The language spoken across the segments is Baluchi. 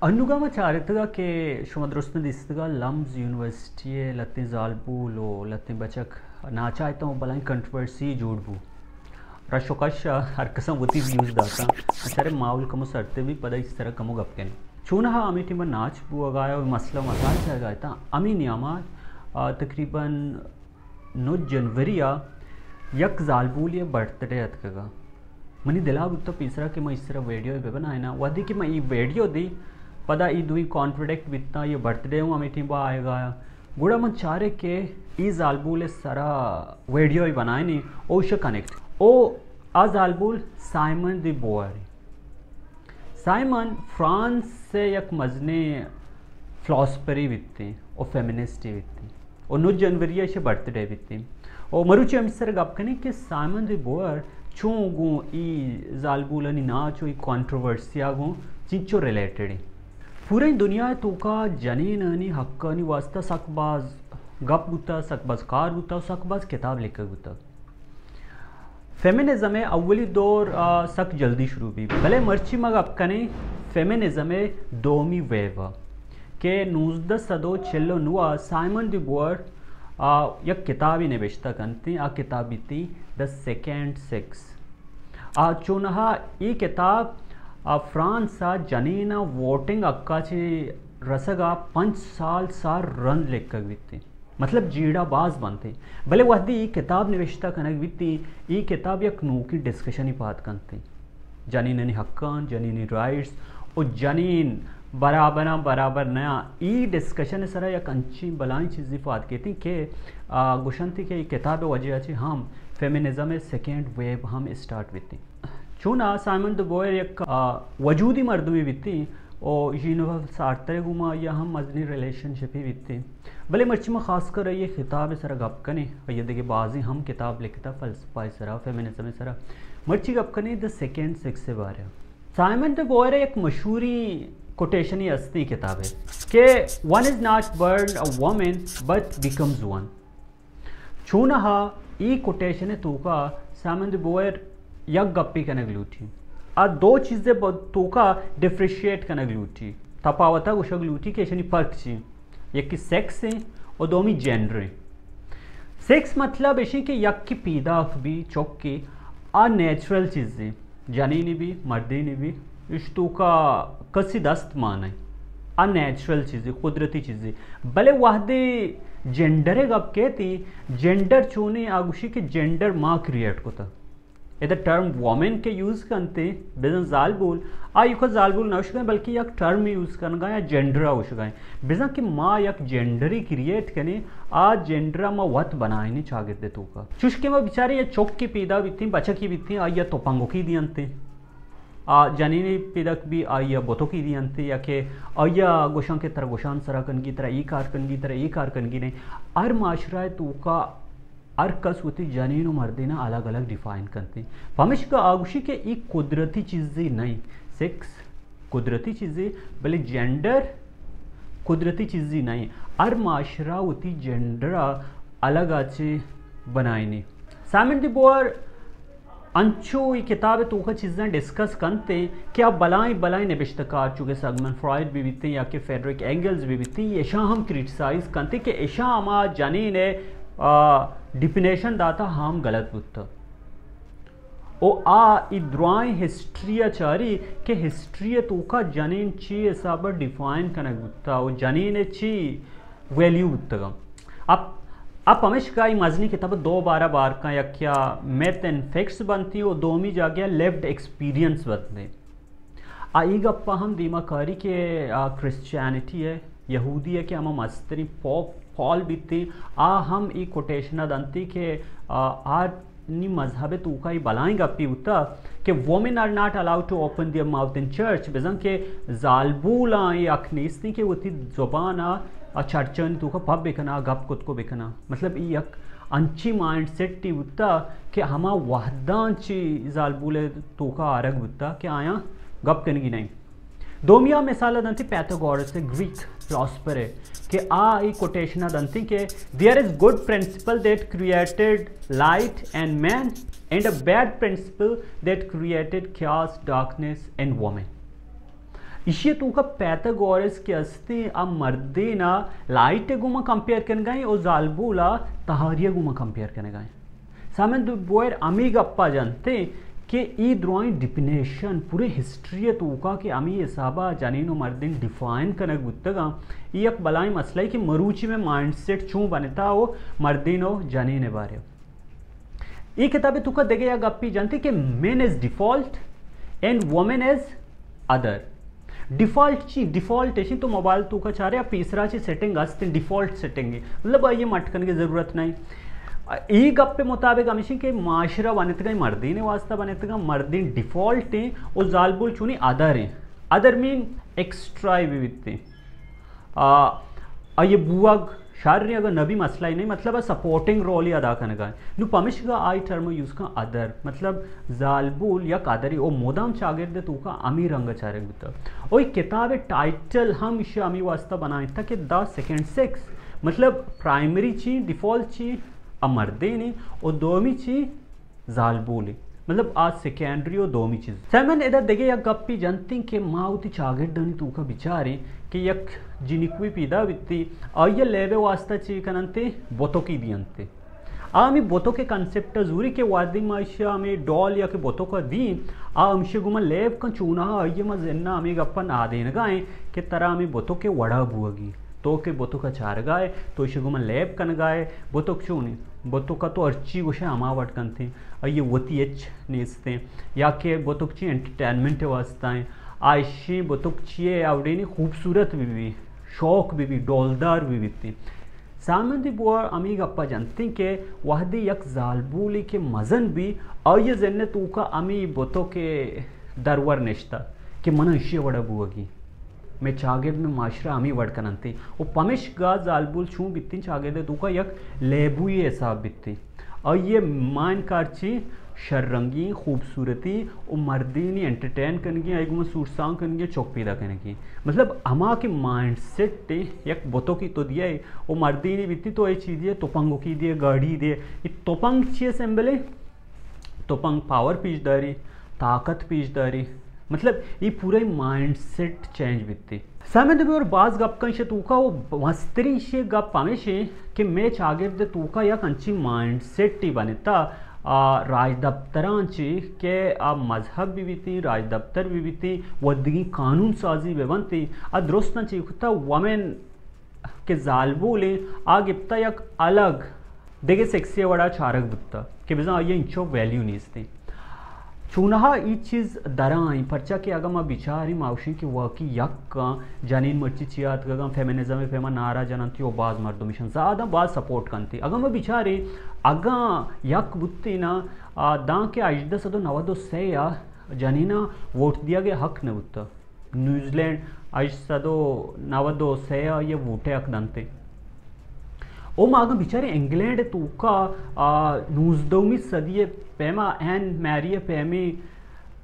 انوگا ما چارتگا کہ شما درستاں دیستگا لمز یونیورسٹی ء لتیں زالبول و لتیں بچک ناچ ء اتاں و بلائیں کنٹروورسی جوڑ بو۔ رش و کش ء ہر کساں وتی ویوز داتاں۔ اچھا، ماحول کمو سرد بی، پدا اس طرح کمو گپ کنیں۔ چونہا ہمے ٹیم ء ناچ بوگا ء و مسئلہ مسائل جاگا اتاں، ہمے نیاما، آ، تقریباً نو جنوری ء یک زالبولی ء برتھ ڈے اتکگا۔ منی دلا بوتا پیسرا کہ من اس طرح ویڈیو بہ بنائیناں۔ وہدے کہ من ای ویڈیو دی، پدا ای دوئی کانٹرڈکٹ بیتاں، یہ برتھ ڈے ہوں ہمے ٹیم با آئیگا۔ گڑا من چارے کہ ای زالبول سرا ویڈیو بنائینی، او شہ کنیکٹ۔ او آ زالبول سائمن دی بوئر۔ سائمن فرانس ء یک مزنیں فلاسفرے بیتیں و فیمنسٹے بیتیں و نو جنوری ء ایشی برتھ ڈے بیتیں و مروچی ہمے سر گپ کنیں کہ سائمن دی بوئر چون گوں ای زالبولانی ناچ و ای کانٹروورسی ء گوں چنچو ریلیٹڈ ایں۔ پوریں دنیا ء توکا جنینانی حقانی واسطہ سک باز گپ بوتا، سک باز کار بوتا و سک باز کتاب لکھگ بوتا۔ فیمنزم ء اولی دور، آ، سک جلدی شروع بی، بلے مرچی ما گپ کنیں فیمنزم ء دومی ویو ء کہ نوزدہ سد و چل و نو ء سائمن دی بوئر، آ، یک کتابے نبشتہ کنتیں، آ کتاب بیتیں The Second Sex۔ آ چونہا ای کتاب، آ، فرانس ء جنین ء ووٹنگ حق ء چہ رسگ ء پنچ سال سار رند لکھگ بیتیں۔ مطلب جیڑہ باز بنت، بلے وہدے ای کتاب نوشتہ کنگ بیت، ای کتاب یک نوکیں ڈسکشنی پاد کنت، جنینانی حقاں، جنینی رائٹس و جنین برابراں برابر نیاں، ای ڈسکشن سرا یک انچیں بلائیں چیزی پاد کیت کہ، آ، گوشنت کہ ای کتاب وجہ چہ ہم فیمنزم سیکنڈ ویو ہم اسٹارٹ بیت۔ چونا سائمن دی بوئر یک، آ، وجودی مردمے بیتیں و ژین پال سارتر گوما آئی ہم مزنیں ریلیشن شپے بیتیں، بلے مرچی ما خاص کر آئی خطاب سرا گپ کنیں، آئی دگہ بازیں ہم کتاب لکھتا فلسفہ سرا، فیمنزم سرا۔ مرچی گپ کنیں The Second Sex بارے۔ سائمن دی بوئر یک مشہوری کوٹیشنی ہستی کتابے کہ One is not born a woman but becomes one۔ چونہا ای کوٹیشن توکا سائمن دی بوئر یک گپی کنگ لوٹی، آ دو چیزے ب-، توکا ڈیفریشیٹ کنگ لوٹی، تپاوتا گوشگ لوٹی کہ اشانی فرق چی، یکی سیکس ہیں و دومی جینڈر ہیں۔ سیکس مطلب اشی کہ یکی پیداک بی چکی، آ نیچرل چیزیں، جنینی بی، مردینی بی، اش توکا کسی دست مان نہ، آ نیچرل چیزی، قدرتی چیزی۔ بلے وہدے جینڈر گپ کیتی، جینڈر چونی آ گوشی کہ جینڈر ما کریئیٹ کتا۔ ادا ٹرم وومن کہ یوز کنتے، بزن زالبول، آ یوکا زالبول نہ گوشگا، بلکہ یک ٹرم یوز کنگا یا جینڈر گوشگا۔ بزن کہ ما یک جینڈری کریئیٹ کنیں، آ جینڈر ما وت بنائینی چاگردے توکا۔ چوش کہ ما بیچارے یا چوکی پیدا بیتیں، بچکی بیتیں، آئی تو پنگوکی دیانتے۔ آ جنینے پیداک بی، آئی ء بتوکی دینت یا کہ آئی ء گوشاں کہ ترا گوشان سرا کنگی، ترا ای کار کنگی، ترا ای کار کنگی نہیں۔ ہر معاشرہ ء توکا ہر کس وتی جنین و مردین ء الگ الگ ڈیفائن کنت۔ پمیشکا آ گوشی کہ ای قدرتی چیزے نہیں، سیکس قدرتی چیزے، بلے جینڈر قدرتی چیزے نہیں۔ ہر معاشرہ وتی جینڈر ء الگ آچے بنائینی۔ سائمن دی بوئر انچو ای کتاب توکا چیزاں ڈسکس کنتے کہ آ بلائیں بلائیں نبشتہ کار چوکہ سگمنڈ فرائڈ بہ بیتیں یا کہ فریڈرک اینگلز بہ بیتیں، ایشاں ہم کریٹیسائز کنتے کہ ایشاں ہما جنین ء، آ، ڈیفینیشن داتا ہم غلط بوتا۔ او آ ای درائیں ہسٹری ء چاری کہ ہسٹری ء توکا جنین چی حساب ء ڈیفائن کنگ بوتا و جنین ء چی ویلیو بوتگاں۔ اپ، اپ ہمیشکا ای مزنی کتاب دو بارہ بار کن، یکیا میتھ اینڈ فیکٹس بنتی و دومی جاگہ لیوڈ ایکسپیرینس بنتی۔ آ ای گپا ہم دیما کاری کہ آ کرسچینٹی ء، یہودی ء کہ ہما مستریں پوپ پال بیتیں، آ ہم ای کوٹیشن ء دنتی کہ آ، آ نی مذہب توکا ای بلائیں گپی بوتا کہ women are not allowed to open their mouth in church، بزن کہ زالبولاں ای حق نیستی کہ وتی زبان آ، آ چرچانی توکا پب بکنا، گپ کتکو بکنا۔ مطلب ای یک انچی مائنڈ سیٹ ای بوتا کہ ہما وحدان چی زالبول توکا آرگ بوتا کہ آیاں گپ کنگی نہیں۔ دومیا مثال دنتی پیتھاگورس، گریک فلاسفر ہے، کہ آ ای کوٹیشن دنتی کہ there is good principle that created light and man and a bad principle that created chaos, darkness and women۔ ایشی توکا پیتھاگورس کہ استیں، آ مردینا لائٹ گوما کمپیئر کنگائیں اور زالبولا تہاریا گوما کمپیئر کنگائیں۔ سامن دو بوئر امی گپا جنتے کہ ای درائیں ڈیفینیشن پورے ہسٹری توکا کہ امی حسابا جنین و مردین ڈیفائن کنگ بوتگاں، ای یک بلائیں مسئلہ کہ مروچی میں مائنڈ سیٹ چون بنتا و مردین و جنین بارے۔ ای کتاب توکا دگہ یک گپی جنتے کہ men as default and women as other۔ Default چی؟ ڈیفالٹ ایشی تو موبائل توکا چارے، پیسرا چی سیٹنگ است، ڈیفالٹ سیٹنگ، مطلب آئیے مٹ کنگے ضرورت نہیں۔ ای گپ مطابق ہمیشی کہ معاشرہ بنتگا مردین واسطہ بنتگا، مردین ڈیفالٹ ہیں اور زالبول چونی ادر ہیں۔ ادر مین ایکسٹرا بھی بیتے۔ آ، آئی بوگ شر اگر نبی مسئلہ ہی نہیں، مطلب سپورٹنگ رول ہی ادا کنگا۔ نو پمشگا آئی ٹرم یوز کن ادر، مطلب زالبول یک ادری او مدام چاگرد توکا امی رنگ چارگ بوتا۔ او ای کتاب ٹائٹل ہم ایشی امی واسطہ بنائیں تا کہ دا سیکنڈ سیکس، مطلب پرائمری چی، ڈیفالٹ چی، ا مردینی، او دومی چی، زالبولے، مطلب آ سیکنڈری و دومی چیز۔ سیمن ادا دگہ یک گپی جنتیں کہ ما وتی چاگردانی توکا بچاریں کہ یک جنکوی پیدا بیتی، آئی لیب واسطہ چی کننتے؟ بتوکی دینتے۔ آ ہمیں بتوک کنسپٹ زوری کہ وادی ما ایشی ہمیں ڈال یا کہ بتوک دیں، آ ہمشی گوما لیب کن چونہا آئی ما زنا ہمیں گپا نادینگا ہیں کہ ترا ہمیں بتوک وڑا بوگی، تو کہ بتوک چارگا ہے، تو ایشی گوما لیب کنگا ہے، بتوک چونی؟ بتوک تو ہرچی گوشے ہما وڑ کنتے۔ آئی وتی ہچ نیستیں، یا کہ بتک چی انٹرٹینمنٹ واسطہ ہیں، آئشی بتک چی اوڑینی خوبصورت بھی بھی، شوق بھی بھی، ڈولدار بھی بیتے۔ سامندی بوار امی گپا جنتیں کہ وہدی یک زالبولی کہ مزن بھی، آئی ذہن توکا امی بتو کے درور نشتا کہ من اشی وڑا بوگی۔ مئے چاگرد، مئے معاشرہ ہمے وڑ کننت و پمشکا زالبول چون بیتیں، چاگرد توکا یک لیبوی حساب بیتیں۔ آئی ء مین کار چی؟ شررنگی، خوبصورتی و مردینی انٹرٹین کنگی، آئی گوما سور سانگ کنگی، چک پیدا کنگی۔ مطلب ہما کہ مائنڈ سیٹ یک بتوکی تو دیئے و مردینی بیتی تو اے چیزی ہے، تپنگوکی دیئے، گاڑی دیئے۔ یہ تپنگ چی سمبل ہے؟ تپنگ پاور پیش داری، طاقت پیش داری، مطلب یہ پورا مائنڈ سیٹ چینج بیتی۔ سامد بی اور باز گپ کنش توکا و مستری شی گپ ہمیش ہیں کہ مئے چاگرد توکا یک انچی مائنڈ سیٹ ٹی بنتا، آ، راج دفتران چی کہ آ مذہب بھی بیتی، راج دفتر بھی بیتی، ودگی قانون سازی بھی بنتی، آ درستاں چی کتا ومن کہ زالبولیں آ گپتا یک الگ دگہ سیکسے وڑا چارگ بوتا کہ بزاں آئی انچو ویلیو نیستیں۔ چونہا ای چیز درائیں، پرچا کہ اگاں ما بچاریں، ما گوشیں کہ واقعی یک جنین مرچی چی آتکگاں، فیمینزم پیما نعرہ جننتی و باز مردمشن زیادہ باز سپورٹ کنتی۔ اگاں ما بچاریں، اگاں یک بوتیں نا، آ، داں کہ ہژدہ سد و نود و سے آ جنینا ووٹ دیگ حق نہ بوتا۔ نیوزی لینڈ ہشت سد و نود و سے ء یہ ووٹ ء حق دنت۔ او ما اگاں بچاریں انگلینڈ توکا، آ، نوزدہمی صدی ء پیما این میری ء پیمی،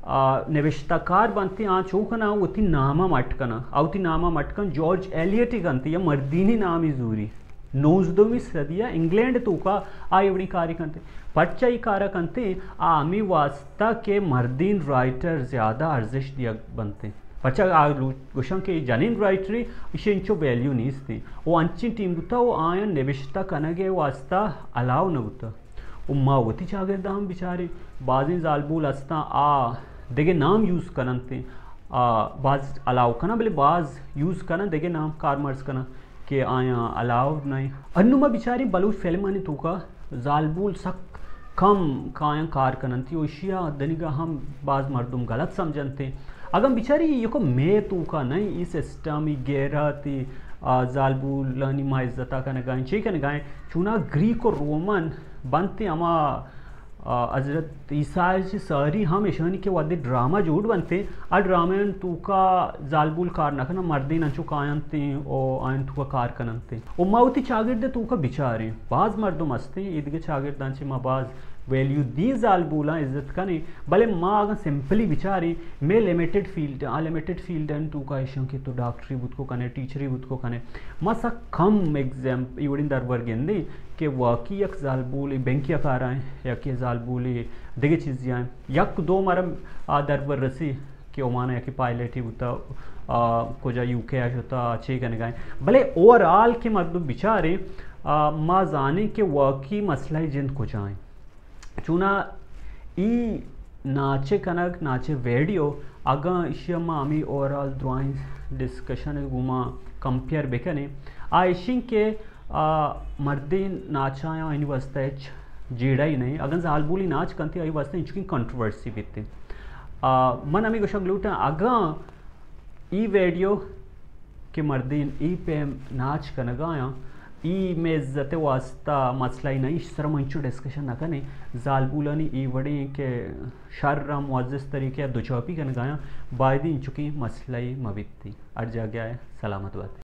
آ، نبشتہ کار بنتی، آ چو کنا وتی نام ء مٹ کنا، آ وتی نام ء مٹ کن جارج ایلیٹ ء کنتی یا مردینی نامی زوری۔ نوزدہمی صدی ء انگلینڈ توکا آئی وڑی کاری کنتے۔ پرچا ای کارا کنتے؟ آ ہمی واسطہ کہ مردین رائٹر زیادہ ارزش دیگ بنتے۔ پرچا آ لو-، گوشن کہ جنین رائٹری ایشی انچو ویلیو نیستی۔ او انچین ٹیم بوتا و آیان نبشتہ کنگے واسطہ الاؤ نہ بوتا۔ و ما وتی چاگردا ہم بچاریں، بازیں زالبول ہستاں آ دگہ نام یوز کننتے، آ باز الاؤ کنن، بلے باز یوز کنن دگہ نام کارمرز کنن۔ کہ آیاں الاؤڈ نہ انت۔ انوں ما بچاریں بلوچ فلمانی توکا زالبول سک کم کایاں کار کننتی و ایشیا دنیگا ہم باز مردم غلط سمجھنتے۔ اگاں بچاری یکو مئے توکا نہ ای سسٹم، ای غیرت، ای، آ، زالبولانی ما عزتا کنگا ایں، چے کنگا ایں؟ چونا گریک و رومن بنتے ہما آ، حضرت عیسیٰ چہ ساری ہم اشانی کہ وہدے ڈرامہ جوڑ بنتے، آ ڈرامہ توکا زالبول کار نہ کنن، مردین انچو کاینتے او آیان توکا کار کننتے۔ و ما وتی چاگرد توکا بچاریں، باز مردم ہستے، ایدگہ چاگردان چہ ما باز ویلیو دیں، زالبولاں عزت کنیں، بلے ما اگاں سمپلی بچاریں، مئے لمیٹڈ فیلڈ، آ لمیٹڈ فیلڈ ان توکا اشاں کہ تو ڈاکٹری بوت کو کنے، ٹیچری بوت کو کنے، ما سک کم ایگزامپ-، ای وڑیں دربر گندیں۔ کہ واقعی یک زالبولے بینکیا کارا ایں، یا کہ زالبولے دگہ چیزیا ایں۔ یک دو مارا آ دربر رسی، کہ عمان ءَ یکے پائلٹ ئے بوتا، آ، کجا یو کے ءَ شتا، چے کنگا ایں۔ بلے اوور آل کہ مردم بچاریں، آ، ما زانیں کہ واقعی مسئلہ جند کجا ایں۔ چونا ای ناچ کنگ، ناچ ویڈیو، اگاں ایشی ءَ ما ہمے اوور آل درائیں ڈسکشن ءَ گوما کمپیئر بکنیں، آ ایشیں کہ، آ، مردین ناچایاں آنی واسطہ ہچ جیڑہ ہی نہیں۔ اگاں زالبولی ناچ کنتی، آئی واسطہ انچکیں کنٹروورسی بیتی۔ آ، من ہمیں گوشگ لوٹاں، اگاں ای ویڈیو کہ مردین ای پیم ناچ کنگایاں، ای مئے عزت واسطہ مسئلہ ہی نہیں، سر ما انچو ڈسکشن نہ کنیں۔ زالبولانی ای وڑیں کہ شر ءَ معزز طریقے ءَ دوچاپی کنگایاں، بایدی انچکیں مسئلہ ہی مبیتی۔ ہر جاگہ ءَ سلامت باتی۔